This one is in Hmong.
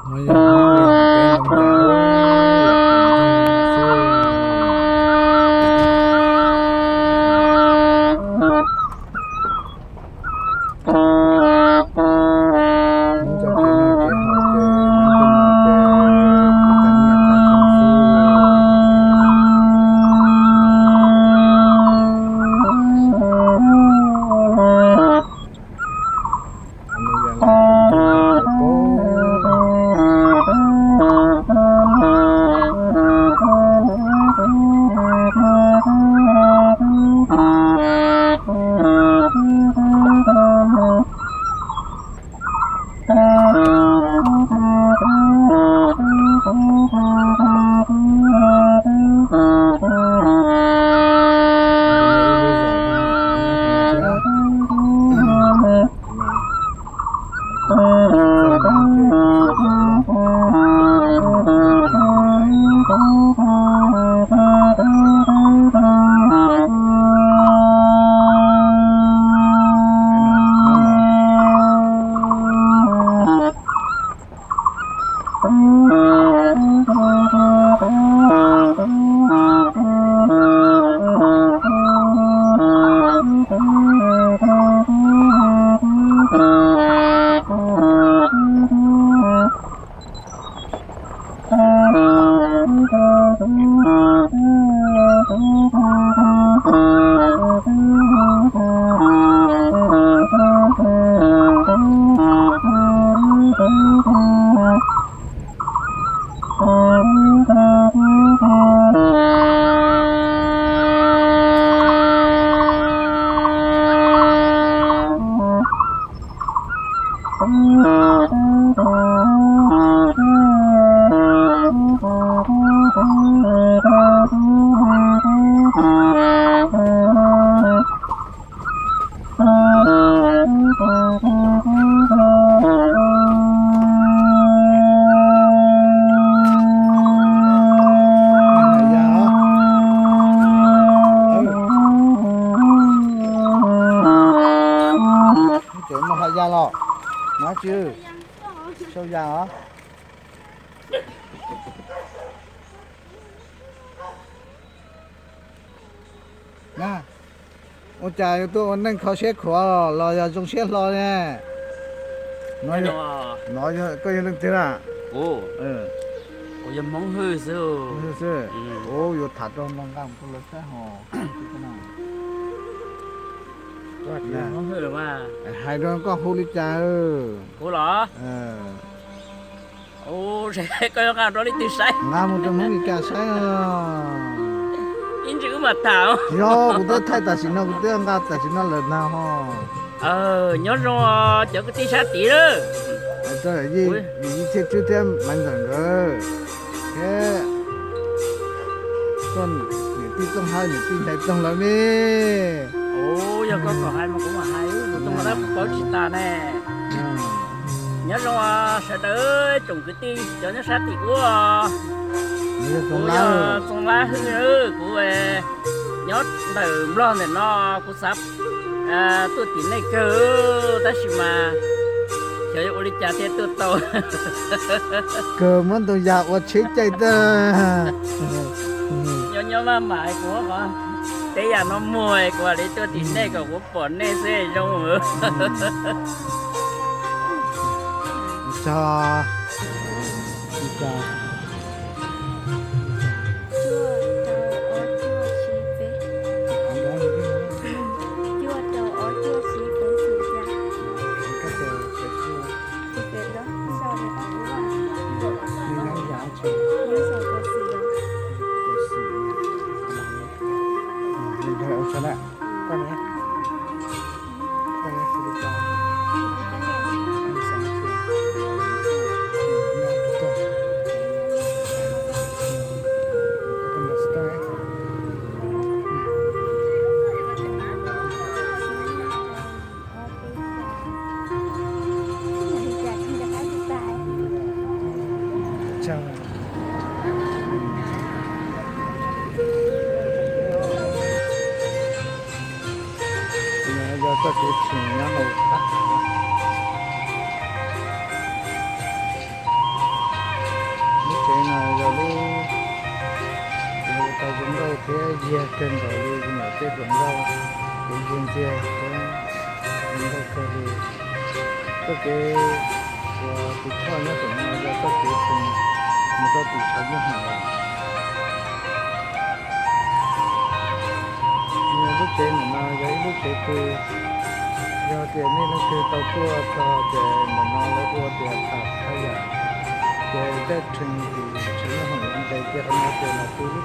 No yog hmob li hais peb Hmoob cas, lam koom nroog xwb. Hmoob cov kev noj kev haus ces nyob tej no ces kuj tag nyiaj tag xyoo xwb. Ces no haj ya los, no tsis sau ya os. Na, ua cas yuav tuaj ua neej kho siab khuav los yog zoo siab hlo ne? No, koj yog leej twg na? Kuv yog Hmoob Hwj xwb. Ub, yuav tham rau no nqa mus rau lawv saib hos. Hais rau koj hu li cas? Kuv los? Ub, koj yuav nqa rau leej twg saib? Nqa mus rau Hmoob Mes Kas saib. Ib ntsis wb mam tham. Yog kuv twb thaij tam sim no, kuv twb nqa tam sim no lawm na ho. Nyob zoo cov kwv tij sab tid lawm. Yij Tshiab Tswb thiab Maiv Ntxawm nkawd thiab koj niam tij Txooj Hawj niam tij Nchaiv Toog lawv ne. Ub, yog koj kom hais mas kuv mam hais, kuv tsis paub tsis tas ne. Nyob zoo sawv daws tsoom kwv tij cov nyob sab tim ub. Kuv yog Txooj Lab Hwj, kuv nyob ntawm Nplog ntawm no, kuv xav tuaj tim nej kawg, tab sis mas xyov yuav ua li cas thiaj tuaj tau. Kawg muab ntoo yas ua tsheb caij tag. Nyob nyob maj mam kuv qhov teb yam no muag kuv mam li tuaj tim nej kom kuv pom nej xwb zoo. Tso. Yog txoj kev tshee nyob hauv qab. Ntxiag kawg nkaus li, niam tej hluas nkauj, kuv ntxiag ntxiag thiab zoo nkauj kawg li. Txoj kev uas tus choj nyob saum no yog txoj kev pheej mus rau tim tshav nyob hauv. Nws lub tsev ntawm no yog ib lub tsev pw. Yog tias nej leej twg tau tuaj txog ces ntawm no lawv hu tias Thas Thab Yam, ces dawb rhees tim tshav nyob hauv ntev kiag qhov no ces los pw